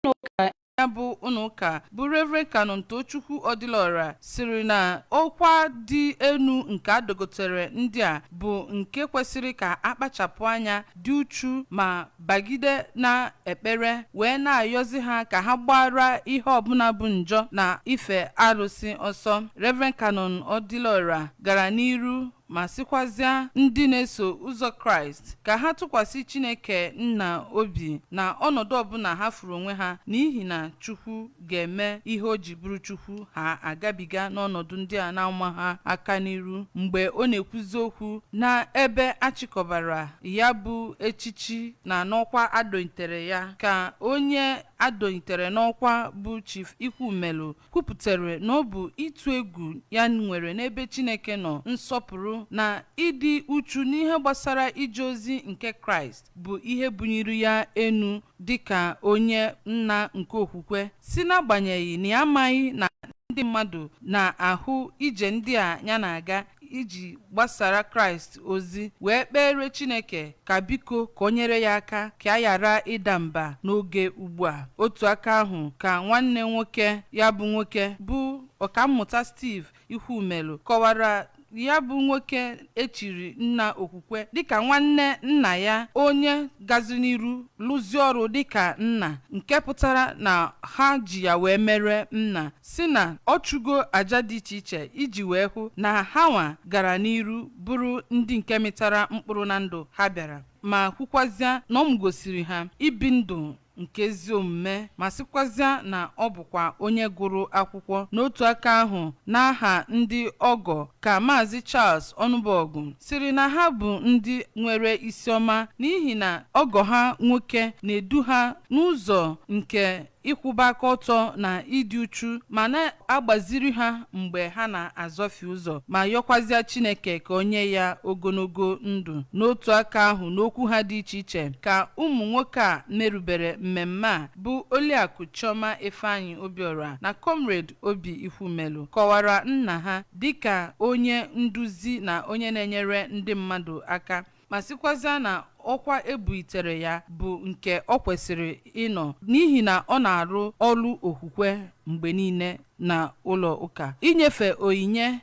Ụka. Ya bụ ụlọụka bụ Reverend Canon Tochukwu Odilora siri na ọkwa dị enu nke adogotere ndị a bụ nke kwesịrị ka akpachapụ anya, dị uchu ma bagide na ekpere, wee na-ayọzi ha ka ha gbara ihe ọbụla bụ njọ na ife arụsị ọsọ. Reverend Canon Odilora gara n'iru ma sịkwazịa ndị na-eso ụzọ Kraịst ka ha tụkwasị Chineke nna obi na ọnọdụ ọbụla ha furu onwe ha, n'ihi na Chukwu ga-eme ihe o ji bụrụ Chukwu ha agabiga n'ọnọdụ ndị a na-ama ha aka n'iru. Mgbe ọ na-ekwuzi okwu na ebe achịkọbara ya bụ echichi na n'ọkwa adọnyitere ya, ka onye adọnyitere n'ọkwa bụ Chief Ikwumelu kwupụtara na ọ bụ ịtụ egwu ya nwere n'ebe Chineke nọ, nsọpụrụ na ịdị uchu n'ihe gbasara ije ozi nke Kraịst bụ ihe bunyere ya enu dịka onye nna nke okwukwe, si n'agbanyeghị na ya amaghị na ndị mmadụ na-ahụ ije ndị a ya na-aga iji gbasara Kraịst ozi, wee kpere Chineke ka biko ka o nyere ya aka ka a ghara ịda mba n'oge ugbu a. Otu aka ahụ ka nwanne nwoke ya bụ nwoke bụ Ọkammụta Steve Ikwumelu kọwara ya bụ nwoke echiri nna okwukwe dịka nwanne nna ya, onye gaziri n'iru lụzie ọrụ dịka nna, nke pụtara na ha ji ya wee mere nna, si na ọ chụgo aja dị iche iche iji wee hụ na ha nwa gara n'iru bụrụ ndị nke mịtara mkpụrụ na ndụ ha bịara, ma kwukwazịa na ọ gosiri ha ibi ndụ nke ezi omume, ma sịkwazịa na ọ bụkwa onye gụrụ akwụkwọ. N'otu aka ahụ, n'aha ndị ọgọ, ka Maazị Charles Ọnụbọgụ siri na ha bụ ndị nwere isi ọma, n'ihi na ọgọ ha nwoke na-edu ha n'ụzọ nke ịkwụba aka ọtọ na ịdị uchu, ma na-agbaziri ha mgbe ha na-azọfie ụzọ, ma yọkwazịa Chineke ka o nye ya ogologo ndụ. N'otu aka ahụ, n'okwu ha dị iche iche, ka ụmụ nwoke a merubere mmemme a bụ Oliakụ Chioma Ifeanyị Obiora na Comrade Obi Ikwumelu kọwara nna ha dịka onye nduzi na onye na-enyere ndị mmadụ aka, ma sịkwazịa na ọkwa ebuitere ya bụ nke ọ kwesịrị ịnọ, n'ihi na ọ na-arụ ọrụ okwukwe mgbe niile na ụlọ ụka inyefe onyinye.